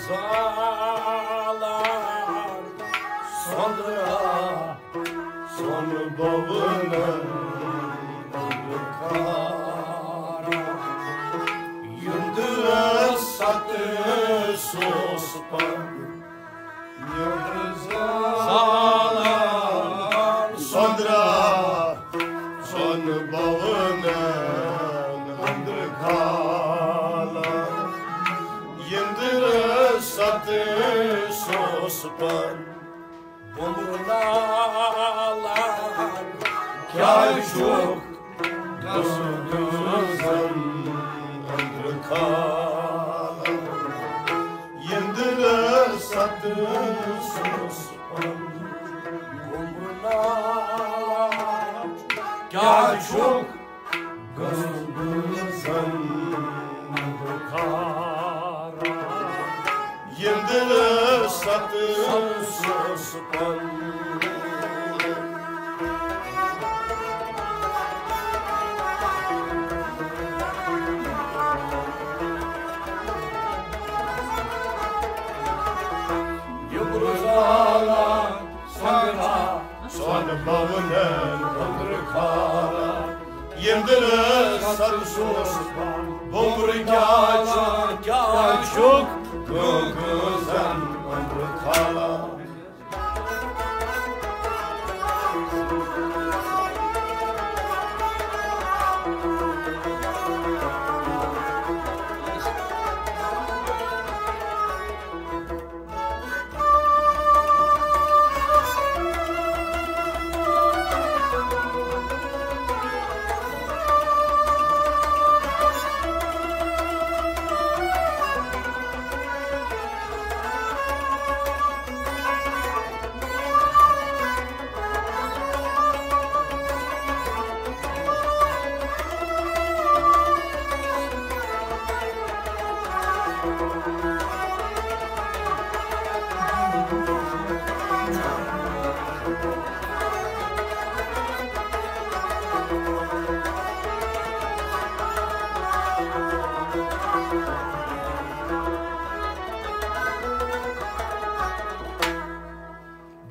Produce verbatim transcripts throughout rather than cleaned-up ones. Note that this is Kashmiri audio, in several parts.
زالان سۄنٛدرا سۄنہٕ بونن أنٛدرٕ کھاران۔ یٔنٛدرٕ ستہٕ سوس پن نیٚنٛدرٕ زالان سۄنٛدرا سۄنہٕ بونن أنٛدرٕ کھاران۔ یٔنٛدرٕ ستہٕ سوس پن بومبرنالان۔ کیٛاہ چھُکھ گژھُن زن أنٛدرٕ کھاران؟ یٔنٛدرٕ ستہٕ سوس پن بومبرنالان۔ کیٛاہ چھُکھ گژھُن زن أنٛدرٕ کھاران؟ یٔنٛدرٕ ستہٕ سوس پن یٔنٛدرٕ زالان سۄنہٕ سۄنہٕ بونن أنٛدرٕ کھاران۔ یٔنٛدرٕ ستہٕ سوس پن بومبرٕ کیٛاہ چھُکھ، کیٛاہ چھُکھ گٲنٛگہٕ زن أنٛدرٕ کھاران؟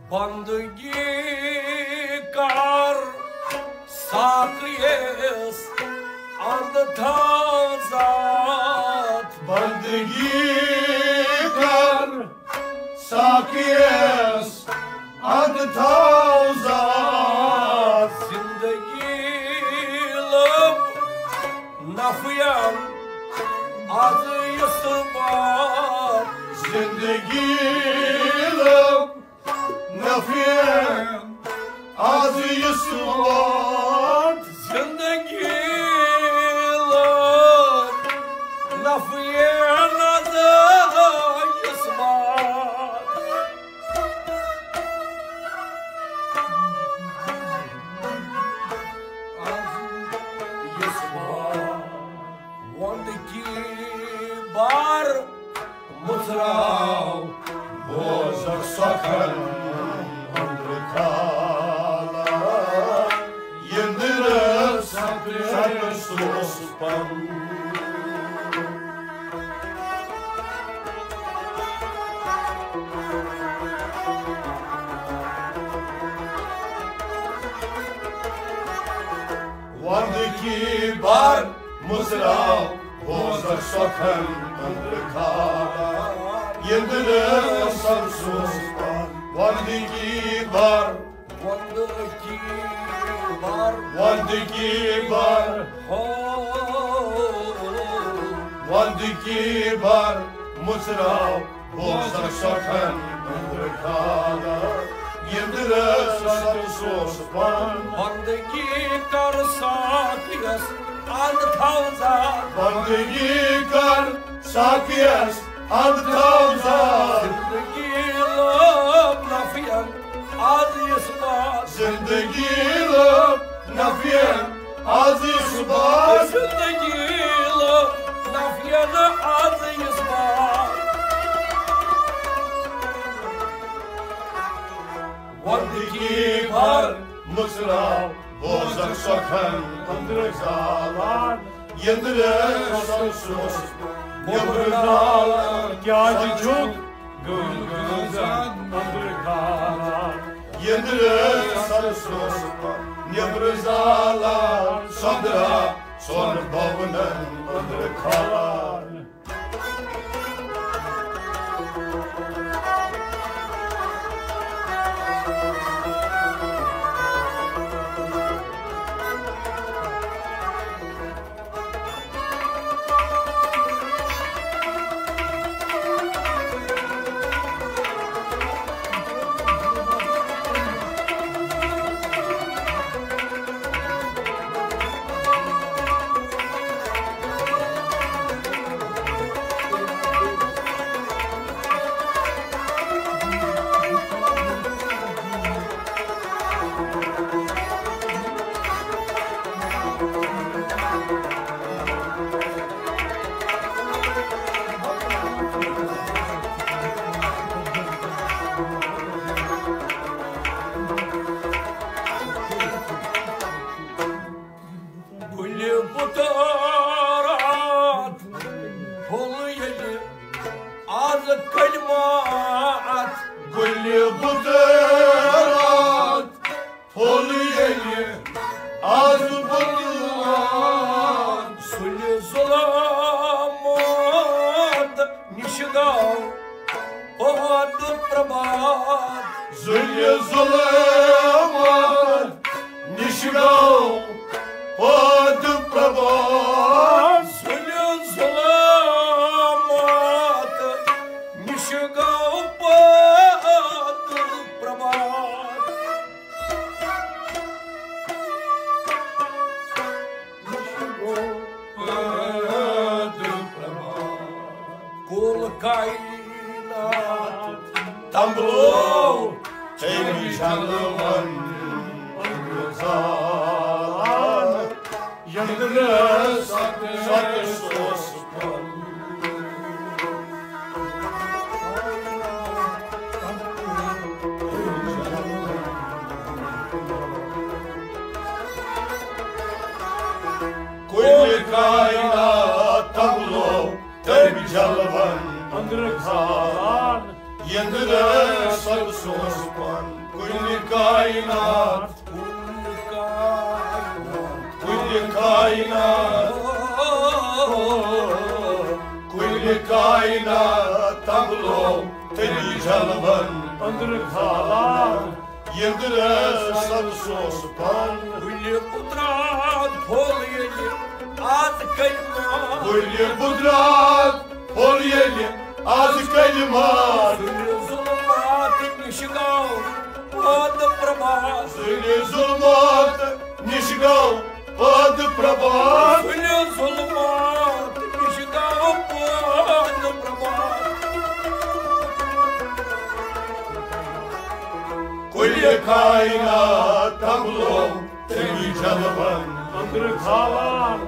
بندگی کر ساقیَس اند تھاو ذات۔ بندگی کر ساقیَس اند تھاو ذات۔ زندگی لب نفیَن از یُس بار۔ زندگی لب نفیَن از یُس بار۔ زندگی لب نفیَن از یُس بار۔ یُس بار وندگی بار مُژراو بوزکھ سۄکھن أنٛدرٕ کھالان۔ یٔنٛدرٕ سۄکھن سوس پن۔ وندگی بار مُژراو بوزکھ سۄکھن أنٛدرٕ کھالان۔ یٔنٛدرٕ سوس پن۔ وندگی بار وندگی بار۔ وندگی بار۔ ہو۔ وندگی بار مُژراو بوزکھ سۄکھن أنٛدرٕ کھالان۔ یٔنٛدرٕ سوس پن۔ وندگی کر ساقیَس اند تھاو ذات۔ وندگی کر ساقیَس اند تھاو ذات۔ زندگی لب نفیَن از یُس بار۔ زندگی لب نفیَن از یُس بار۔ زندگی لب نفیَن از یُس بار۔ وندگی بار مُژراو بوزکھ سۄکھن أنٛدرٕ زالان۔ یٔنٛدرٕ سوس نیبرٕ زالان کیٛازِ چھُکھ گٲنٛزان أنٛدرٕ کھالان؟ یٔنٛدرٕ سر سوس نیبرٕ زالان، سۄنٛدرا سۄن بونن أنٛدرٕ کھالان۔ گُلہِ بُترات پھوٚل ییٚلہِ آز کلمات۔ گُلہِ بُترات پھوٚل ییٚلہِ آز بُترات۔ سُلہِ ظُلمات نِش گوٚو پاد پربھات۔ سُلہِ ظُلمات نِش گوٚو پاد پربھات۔ سُلہِ ظُلمات نِش گوٚو پاد پربھات۔ کُل کائنات تمبلو تیری جلون زالان۔ یندرس سوس کُلہِ کائنات تمبلو تٔمۍ جلوَن أنٛدرٕ کھالان۔ یٔنٛدرٕ سر سوس پن کُلہِ کائنات۔ کُلہِ کائنات۔ کُلہِ کائنات تمبلو تٔمۍ جلوَن أنٛدرٕ کھالان۔ یٔنٛدرٕ سر سوس پن۔ کُلہِ قدرت پھوٚل ییٚلہِ آز کلمات۔ کُلہِ قدرت پھوٚل ییٚلہِ آز کلمات۔ سُلہِ ظُلمات نِش گوٚو پاد پربھات۔ سُلہِ ظُلمات نِش گوٚو پاد پربھات۔ سُلہِ ظُلمات نِش گوٚو پاد پربھات۔ کُلہِ کائنات تمبلو تٔمی جلوَن أنٛدرٕ کھالان۔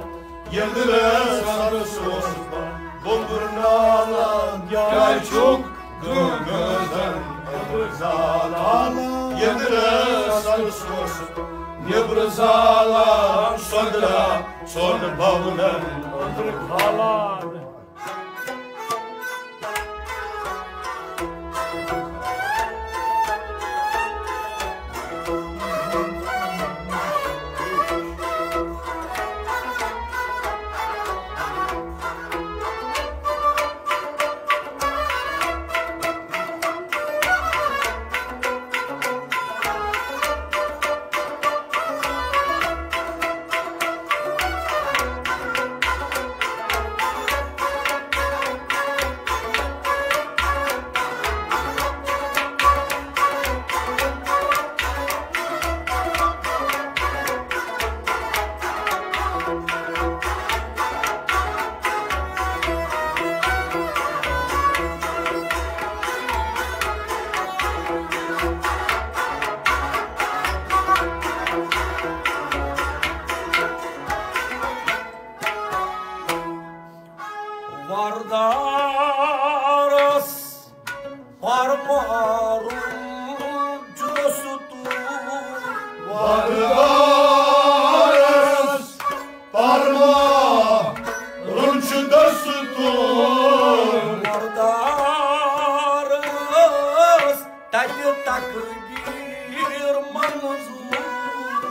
یٔنٛدرٕ سر سوس بوٚمبُر نالان۔ کیٛازِ چھُکھ گٲنٛگٲزن أنٛدرٕ زالان؟ یٔنٛدرٕ سر سوس نیبرٕ زالان۔ سۄنٛدرا سۄن بونن أنٛدرٕ کھالان۔ وردارس پرمارُن چھُ دستور۔ وردارس پرمارُن چھُ دستور۔ تکبیر منظور۔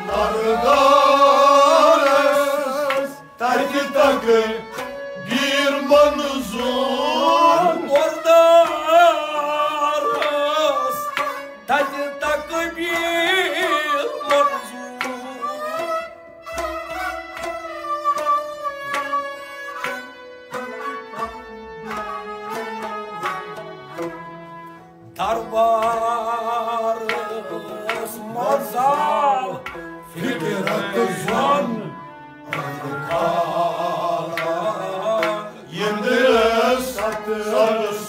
مردارس تتہِ تکبیر منظور۔ مردارس تتہِ تکبیر منظور۔ دربارس منٛز آو فکرت زون۔ یندرس ست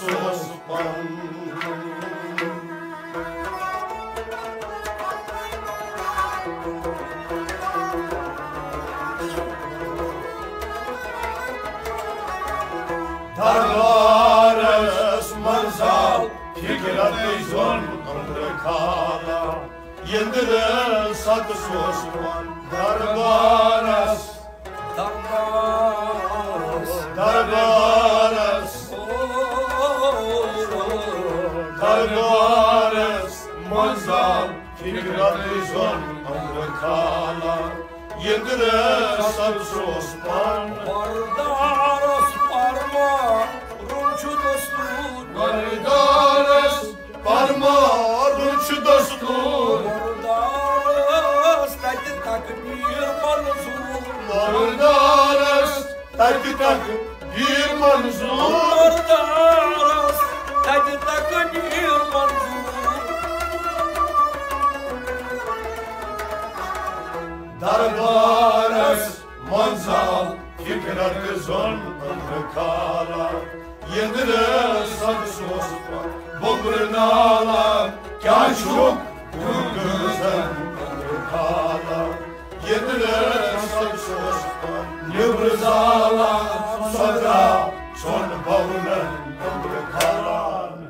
سوس پن۔ دربارس منٛز آو فکرت زون أنٛدرٕ کھالان۔ یندرس ست سوس پن۔ دربارس دربارس۔ دربارس۔ دربارس منٛز آو فکرت زون أنٛدرٕ کھالان۔ یندرس ست سوس پن۔ مردارس پرما رُن چھُ دستور۔ مردارس پرما رُن چھُ دستور۔ مردارس تتہِ تکبیر منظور۔ مردارس تتہِ تکبیر منظور۔ مردارس تتہِ تکبیر منظور۔ دربارس منٛز آو فکرت زون أنٛدرٕ کھالان۔ یندرس ست سوس پن۔ بوٚمبرٕ نالان کیٛاہ چھُکھ گُنٛگہٕ زن أنٛدرٕ کھالان۔ یندرس ست سوس پن۔ نیٚبرٕ زالان سۄ درٛاو ژھۄن بونن أنٛدرٕ کھالان۔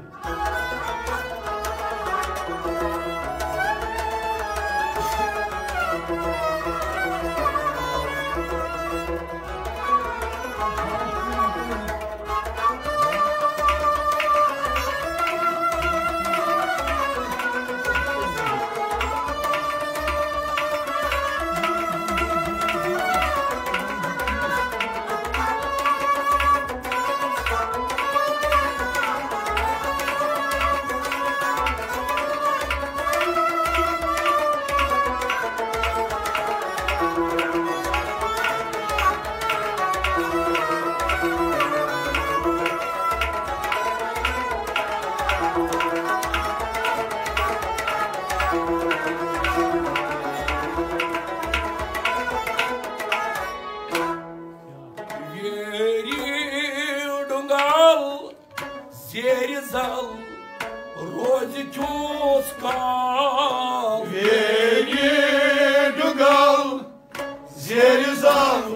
ویری ڈُنگل زیرِ زل روزِ کیُتھ کال۔ ویری ڈُنگل زیرِ زل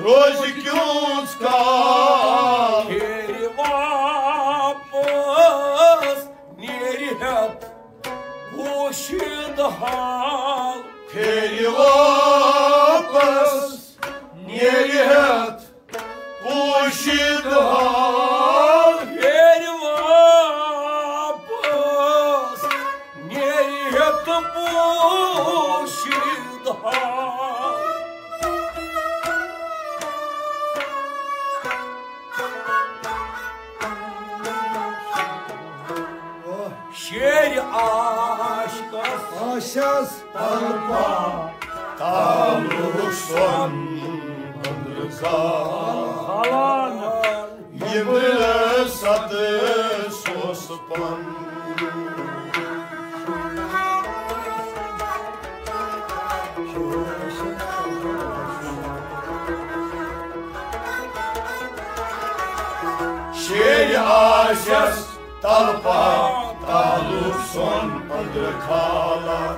روزِ کیُتھ کال۔ پھیرِ واپس نیرِ ہٮ۪تھ پوشیدٕ حال۔ پھیرِ واپس نیرِ ہٮ۪تھ پوشیدٕ حال۔ پھیرِ واپس نیرِ ہٮ۪تھ پوشیدٕ حال۔ شیرِ عاشقس آشس تلپا تعلق سون أنٛدرٕ کھالان۔ یندرس ست سوس پن۔ شیرِ آشس تلپا تعلق سون أنٛدرٕ کھالان۔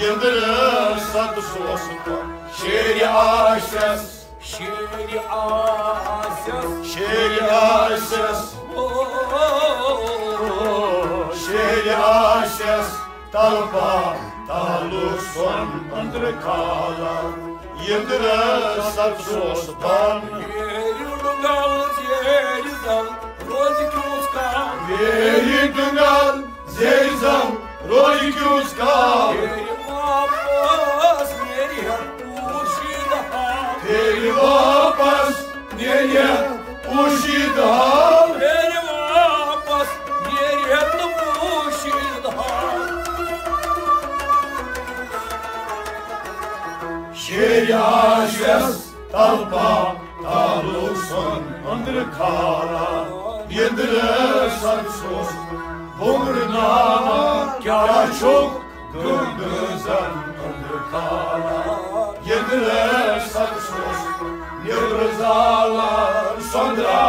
یندرس ست سوس پن۔ شیرِ آشس شیرِ آسٮ۪س۔ شیرِ آسٮ۪س۔ او۔ شیرِ آسٮ۪س۔ تلپا تعلق سون أنٛدرٕ کھالان۔ یندرس ست سوس پن۔ ویری ڈُنگل زیرِ زل روزِ کیُتھ کال۔ ویری ڈُنگل زیر زم روزِ کیُتھ کال۔ پھیرِ واپس نیرِ ہٮ۪تھ پوٗشِد حال۔ پھیرِ واپس نیرِ ہٮ۪تھ پوٗشِد حال۔ پھیرِ واپس نیرِ ہٮ۪تھ پوٗشِد حال۔ شیرِ آسٮ۪س تلپا تعلق سُنٛد أنٛدرٕ کھالان۔ یٔنٛدرٕ سر سُست بُمرٕ ناوان۔ کیٛاہ چھُکھ گنٛدٕزن أنٛدرٕ کھالان؟ یٔنٛدرٕ سر سُست نیٚبرٕ زالان۔ سۄنٛدرا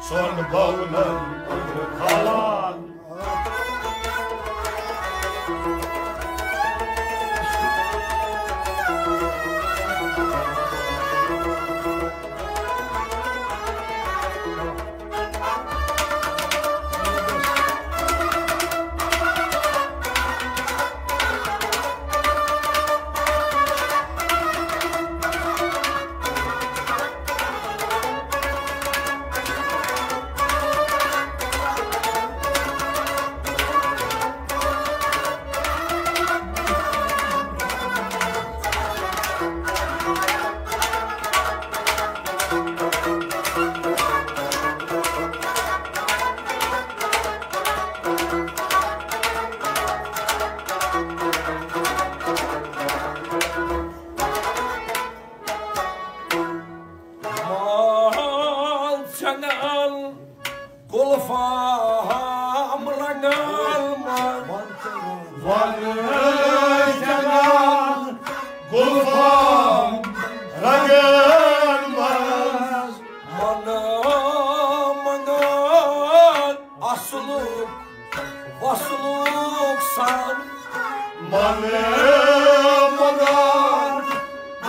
سۄن بونن أنٛدرٕ کھالان۔ مال ژھٮ۪نان گُلفام رنگن منٛز۔ وَنہٕ جنان گُلفام رنگن منٛز۔ منہٕ منگان اصلُک وصلُک سان۔ منہٕ منگان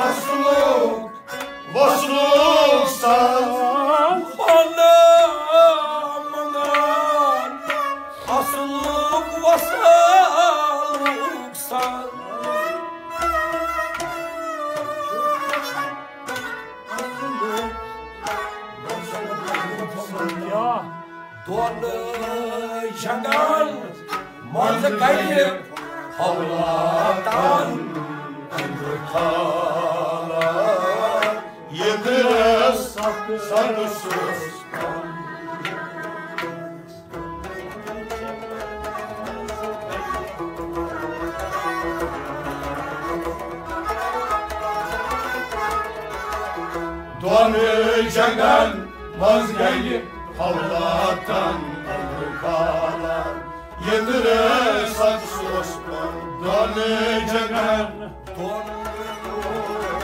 اصلُک وصلُک سان۔ منہٕ منگان اصلُک وصلُک سان۔ دۄن جنگن منٛز گلہِ حولاتن أنٛدرٕ کھالان۔ ییٚتہِ سخت سن سُست۔ دۄن جنگن منٛز گلہِ حولاتن أنٛدرٕ کھالان۔ ییٚنٛدرٕ سخت سُست۔ دۄن جنگن۔ دۄن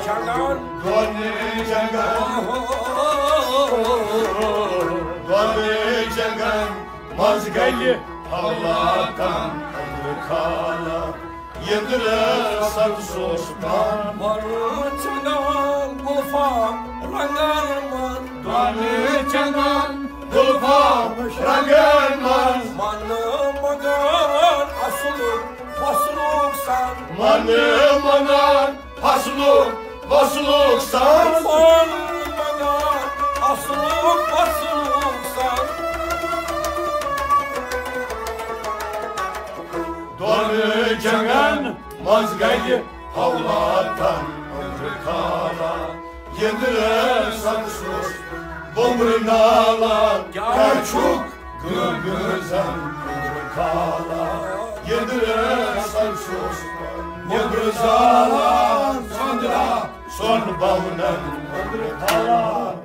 جنگن۔ دۄن جنگن۔ دۄن جنگن منٛز گلہِ حولاتن أنٛدرٕ کھالان۔ ییٚنٛدرٕ سخت سُست۔ منہٕ چنگان گُلفام رنگن منٛز۔ دۄن چنگان گُلفام رنگن منٛز۔ منہٕ منگان اصلُک وصلُک سان۔ منہٕ منگان اصلُک وصلُک سان۔ منہٕ منگان اصلُک وصلُک سان۔ دۄن جنگن منٛز گلہِ حولاتن أنٛدرٕ کھالان۔ ییٚنٛدرٕ سخت سُست بُمرٕ نالان۔ کیٛاہ چھُکھ گنٛگہٕ زن أنٛدرٕ کھالان؟ ییٚنٛدرٕ سخت سُست بُمرٕ زالان۔ سۄنٛدرا سۄن بونن أنٛدرٕ کھالان۔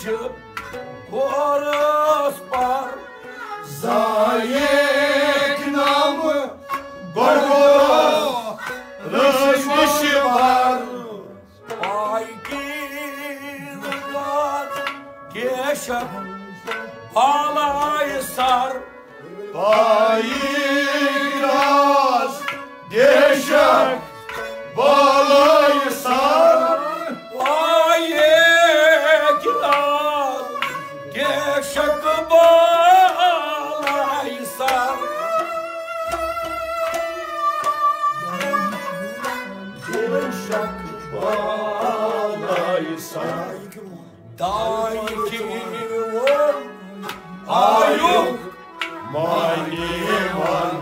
چھِ گورس پر۔ زایک نام گۄڈٕ گورس رٲسۍ نِش بر۔ پاے کی راز کیشک بالای سر۔ پاے کی راز کیشک بالای سر۔ پاے کی راز کیشک بالای سر۔ کیشک بالای سر۔ دایہِ کہِ ووٚن آیُک معنی ون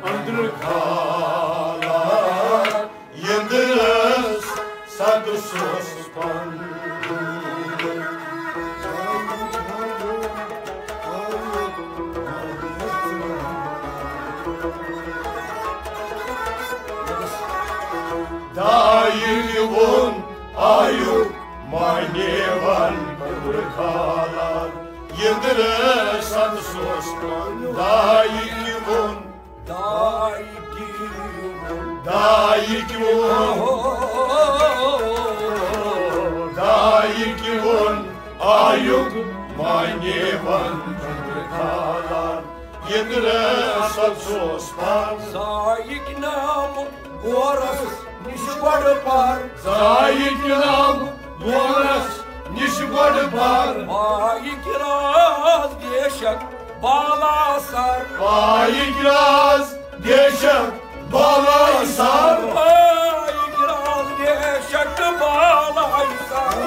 أنٛدرٕ کھالان، یٔنٛدرس ست سوس پن۔ دایہِ ووٚن آیُک معنی ون أنٛدرٕ کھالان، یٔنٛدرٕ ست سوس پن۔ دایہِ ووٚن، دایہِ ووٚن، دایہِ ووٚن، دایہِ ووٚن آیُک معنی ون أنٛدرٕ کھالان، یٔنٛدرٕ ست سوس پن۔ زایِک نام گورس نِش گۄڈٕ پر۔ زایِک نام گورس نِش گۄڈٕ پر۔ پاے کی راز کیشک بالا سر۔ پاے کی راز کیشک بالا سر۔ پاے کی راز کیشک بالا سر۔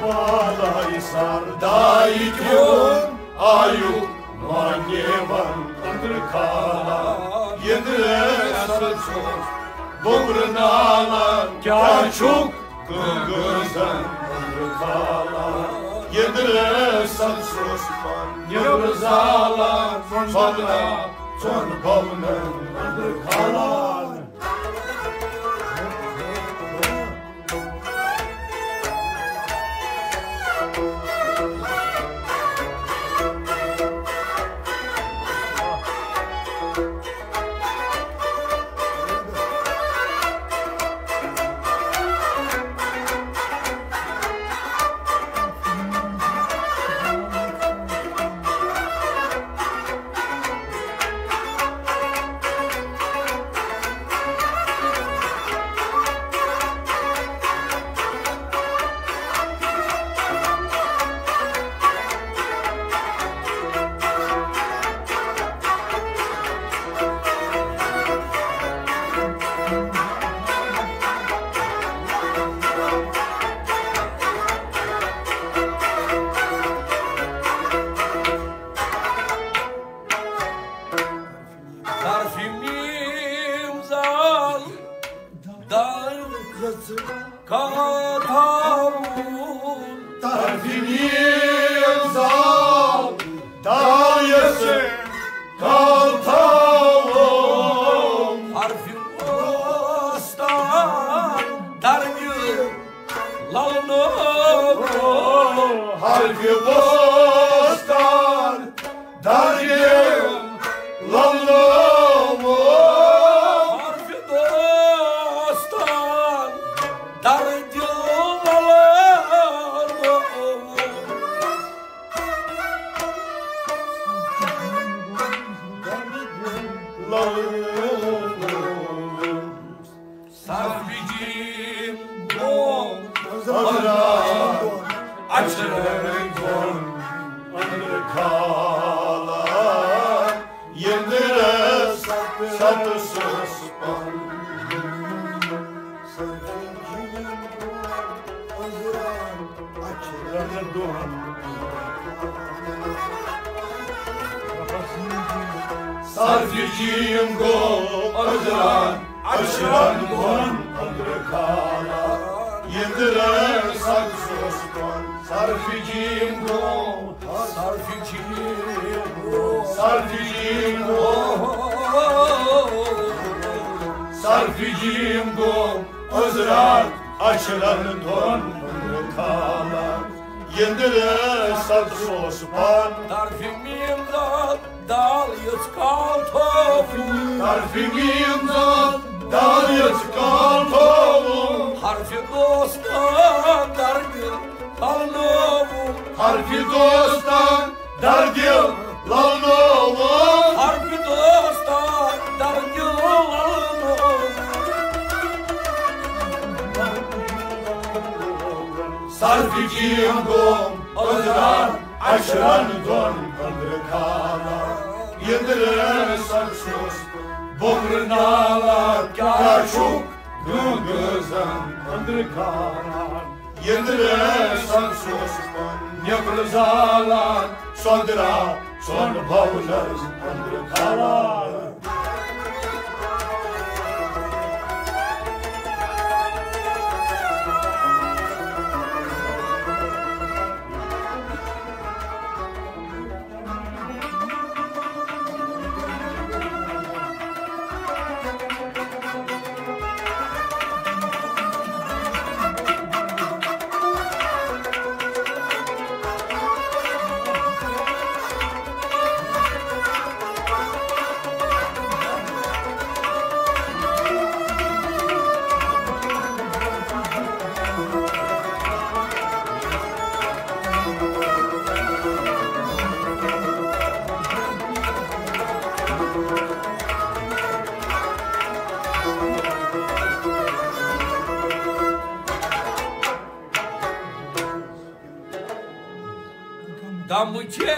بالا سر۔ دایہِ ووٚن آیُک معنی ون أنٛدرٕ کھالان، یٔنٛدرٕ ست سوس بوٚمرٕ نالان۔ کیٛاہ چھُکھ کٲنٛگٕر زن أنٛدرٕ کھالان، یٔنٛدرٕ ست سوس پن۔ نیٚبرٕ زالان ژۄن بولنن، ژۄن بولنن أنٛدرٕ کھالان۔ طرفِ میم زال دال یژ کتھاوُن۔ طرفِ میم زال دال یژ کتھاوُن۔ حرفِ وسطی درجہ للنو۔ حرفِ وسطی درجہ للنو۔ حرفِ دوستان درجہ للنو۔ للنو۔ صرفِ جیم گوٚو حضرات اچھرن گوٚو أنٛدرٕ کھالان، یٔنٛدرٕ ست سوس پن۔ صرفِ جیم گوٚو حضرات اچھرن دۄن۔ صرفِ جیم گوٚو حضرات اچھرن دۄن أنٛدرٕ کھالان، یٔنٛدرٕ ست سوس پن۔ صرفِ جیم گوٚو، صرفِ جیم گوٚو، صرفِ جیم گوٚو، صرفِ جیم گوٚو حضرات اچھرن دۄن۔ کھالان۔ یندرس افسوس پان۔ طرفِ میٖم زاد دال یٔژ کال تھووُم۔ طرفِ میٖم زاد دال یٔژ کال تھووُم۔ حرفِ دوستان دردِ للنووُم۔ حرفِ دوستان دردِ للنووُم۔ حرفِ دوستان دردِ للنووُم۔ صرفِ جیم گوم عذران عشرن دۄن أنٛدرٕ کھالان۔ یندرس افسوس بومرٕ نالان، کیٛاہ چھُکھ گٲنٛگہٕ زن أنٛدرٕ کھالان؟ یندرس افسوس پن نیبرٕ زالان، سۄدرا سۄن بونس أنٛدرٕ کھالان۔ دم چے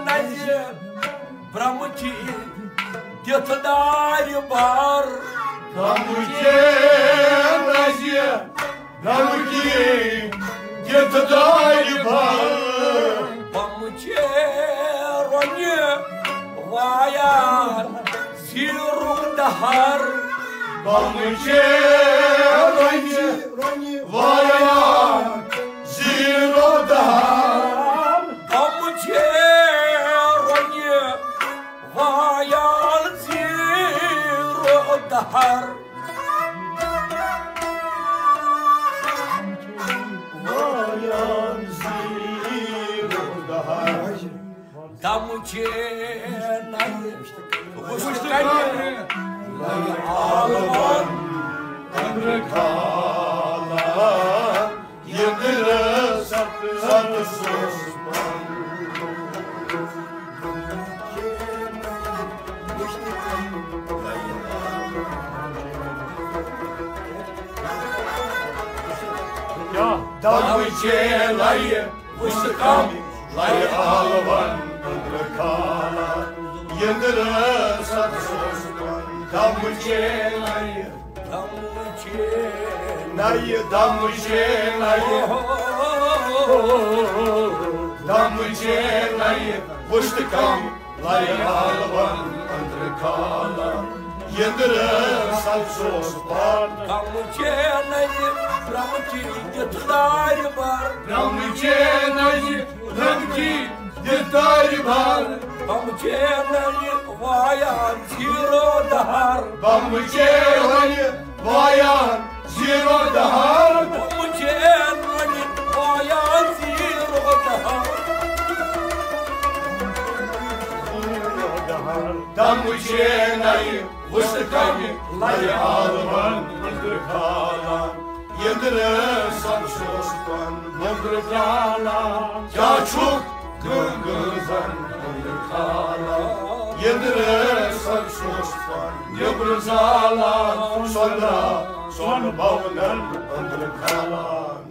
نزِ برمکی دِتھ دارِ بار۔ دم چے نزِ برمکی دِتھ دارِ بار۔ بم چے رۄنہِ وایان زیٖرُک دہر۔ بم چے رۄنہِ وایان زیٖرُک دہر۔ بم چے رۄنہِ وایان زیٖرُک دہر۔ وایان زیٖرُک دہر۔ دم چے نزِ وُشت کنہِ لگہِ آلوَن أنٛدرٕ کھالان۔ یندرس افسوس پن۔ دم چے لگہِ وُشت کنہِ لگہِ آلوَن أنٛدرٕ کھالان۔ یندرس افسوس پن۔ دم چے لگہِ دم چے نزِ، دم چے نزِ، دم چے نزِ وُشت کنہِ لگہِ آلوَن أنٛدرٕ کھالان۔ یندرس افسوس پن۔ دم چے نزِ برمکی دِتھ دارِ بار۔ دم چے نزِ برمکی دِتھ دارِ بار۔ بم چے نزِ وایان زیٖرُک دہر۔ بم چے نزِ وایان زیٖرُک دہر۔ بم چے نزِ وایان زیٖرُک دہر۔ دم چے نزِ وُشت کنہِ لگہِ آلوَن أنٛدرٕ کھالان۔ یندرس افسوس پن نیبرٕ زالان۔ کیٛاہ چھُکھ گٲنٛگہٕ زن أنٛدرٕ کھالان؟ یندرس افسوس پن نیبرٕ زالان۔ سۄنرا سۄن بونن أنٛدرٕ کھالان۔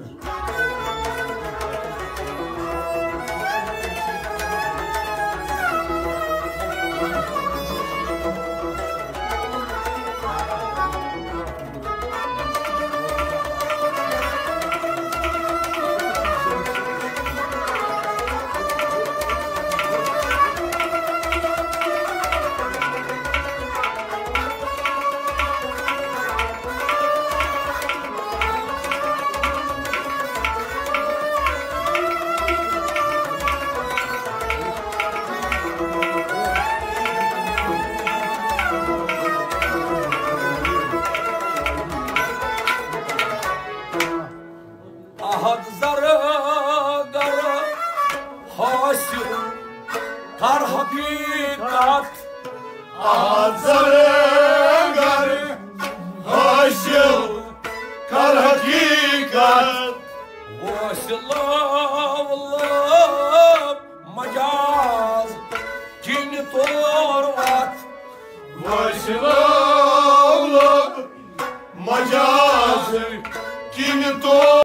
حد زر گر حاصل کر حقیقت۔ حد زر گر حاصل کر حقیقت۔ وسیلہ مجاز کِنہٕ تور وتھ۔ وسیلہ مجاز کِنہٕ تور